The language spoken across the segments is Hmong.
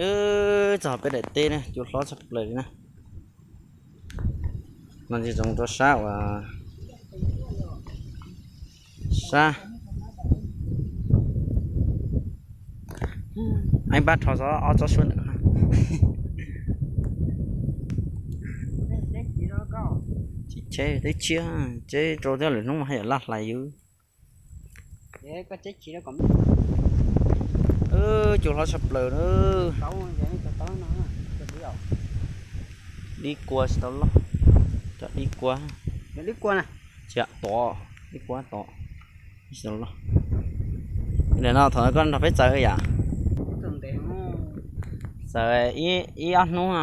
Txog peb daim teb na, cua hlob tshaj plaws li na. No ces zoo rau sab uas sab, ib pab rho txog ob tsob suab ntawm no. Tsis cheb teb tshiab, cheb rau thiab lwm hnub mas haj yam laj hlais yus. Cua hlob tshaj plaws na. Dib kua tsis tau loj. Cov dib kua, dib kua tod, dib kua tod tsis tau loj. Nim no thaum koj nrog peb txaws yam, txaws ib ob hnub.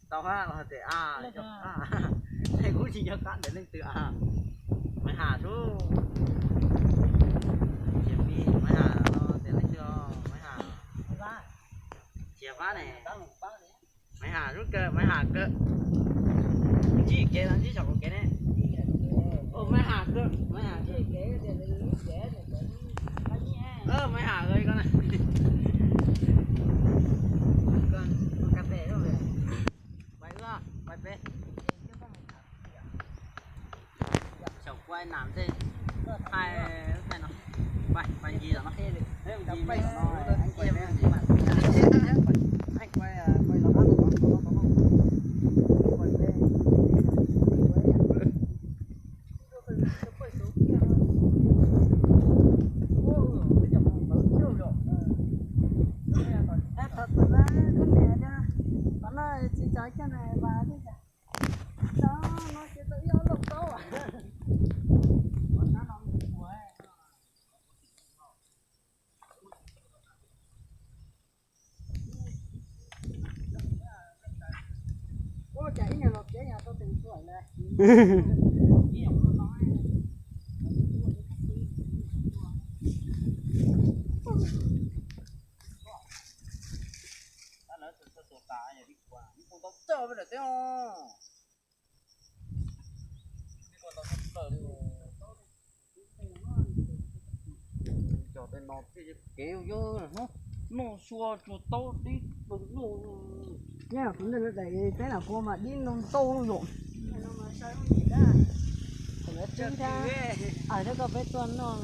Tau hab los tias a, kuv tsis nco qab ntawm leej twg a. Maiv Has sub, Maiv Has los tias leej twg, Maiv Has, Txias Vab ne, Maiv Has sub kawg, Maiv Has kawg. Ntsib kev los ntsib saum qaum kev ne. Maiv Has kawg, Maiv Has kawg. Maiv Has kawg ko na. Pais wb, pais peb. Xyaum kuaj nam tej, thaij lub thaij no. Pais, pais ncig tom no. Cov tej no thiaj kev yog noj sua tsuag taub dib luj luj. Nyob kuv ntej lawv daim teb no kuv mas dib ntau ntau yom. Thiab koj peb tuaj noj,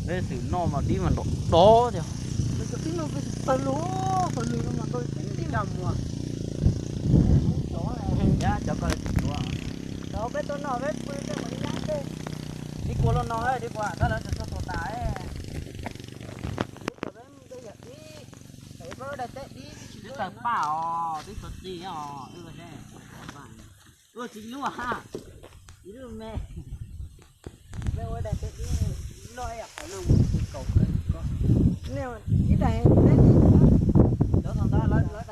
peb xwm noj mas dib mas nrov dov tiag. Dib no peb xwm pawg lug, pawg lug no mas ntau dib ntau. Cov ko lawv tsis tuav. Cov peb tuaj noj peb pw tej mus ib yam tej. Dib kua loj no dib kua tab lawv tseem txog tuag tas. Kuv cov peb mus tej yam dib, peb ua daim teb dib tsis tawg paj os, twb txog txij os, wb seb. Ua tsis lub ha, ib lub me. Peb ua daim teb dib loj ib yam qhov no mus kaum kawg ko. Ib daim teb dib. Cov thaum ntawd lawv, lawv